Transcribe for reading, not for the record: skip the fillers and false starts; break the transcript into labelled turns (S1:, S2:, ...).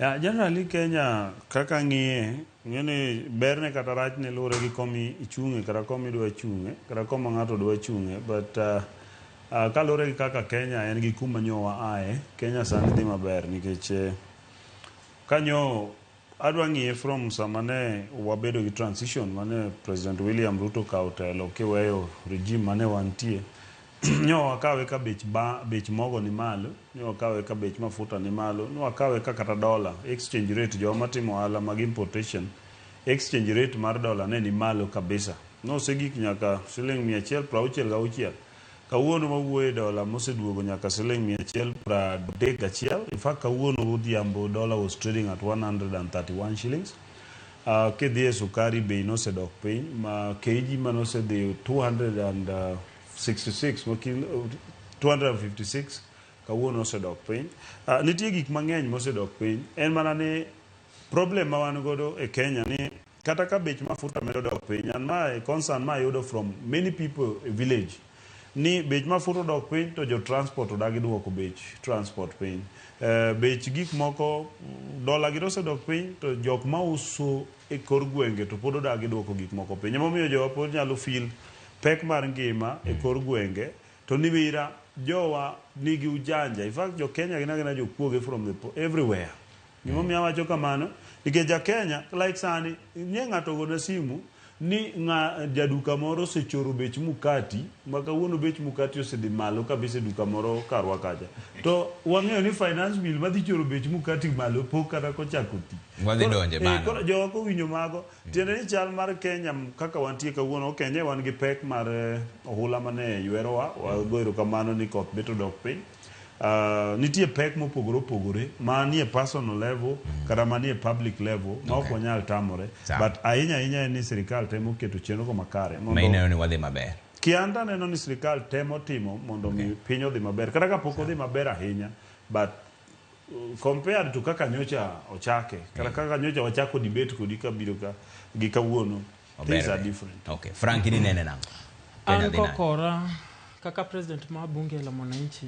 S1: Yeah, generally Kenya kaka ng'iye, ng'e ni berne kata rachne luwore gi komi ichung'e kata komi idwa chung'e kata koma ng'ato dwa chung'e, but kaluwore gi kaka Kenya en gi kuma nyo wa aye, Kenya sani dhi maber nikech kanyo adwa ng'iye from sama ne wabedo gi transition mane President William Ruto okawo telo kiweyo regime mane wantie. Nyo wakawe ka bech, ba, bech mogo ni malo, nyo wakawe ka bech mafuta ni malo, nyo wakawe ka kata dollar exchange rate, joma timo ohala mag importation, exchange rate mar dollar ne ni malo kabisa, nosegik nyaka siling 166. Kawuono mawuoye, dola moseduogo nyaka siling 131. In fact, kawuono godhiambo dollar was trading at 131 shillings. Kidhi e sukari, bei nosedok piny ma kg manosedhi 266 ma kilo 256, kawuono osedok piny. Nitie gik mang'eny mosedok piny. En mana ni problem ma wan godo e Kenya ni kata ka bech mafuta medo dok piny, and ma concern ma ayudo from many people e village ni bech mafuta odok piny to jo transport odagi duoko bech transport piny. Bech gik moko, dola gi osedok piny to jok mauso e kor gwenge to pod odagi duoko gik moko piny. Emomiyo jowa pod nyalo feel pek mar ngima e kor gwenge to niwira jowa nigi ujanja. In fact, jo Kenya gin agina jokuoge from the everywhere. Gimomiyo awacho kamano nikech ja Kenya, like sani nye ng'ato ogona simu ni ng'a jaduka moro osechoro bech mukati ma kawuono bech mukati osedhi malo kabisa e duka moro karwa kacha, to wang'eyo ni finance bill madhi choro bech mukati malo pok kata kochako ti.
S2: Wadhi donje mano.
S1: Koro jowa kowinjo mago, tiende ni chal mar Kenya kaka wantie kawuono, Kenya wan gi pek mar ohula mane ywerowa. Wago erokamano ni koth bet odok piny. Nitie pek mopogore opogore manie personal level kata manie public level ma ok wanyal tamore. But ahinya ahinya en ni sirikal temo keto chenro go makare
S2: ma ineno ni wadhi maber.
S1: Kianda neno ni sirikal temo timo mondo mi piny odhi maber, kata ka pok odhi maber ahinya, but compared to kaka nyocha ochake kata kaka nyocha wachako debate kodi kabiro ka gi kawuono, things are different.
S2: Okay, Frank, in inene nang'o? Kenya
S3: An
S2: dhi nade?
S3: Kokora kaka president mar Bunge la Mwananchi.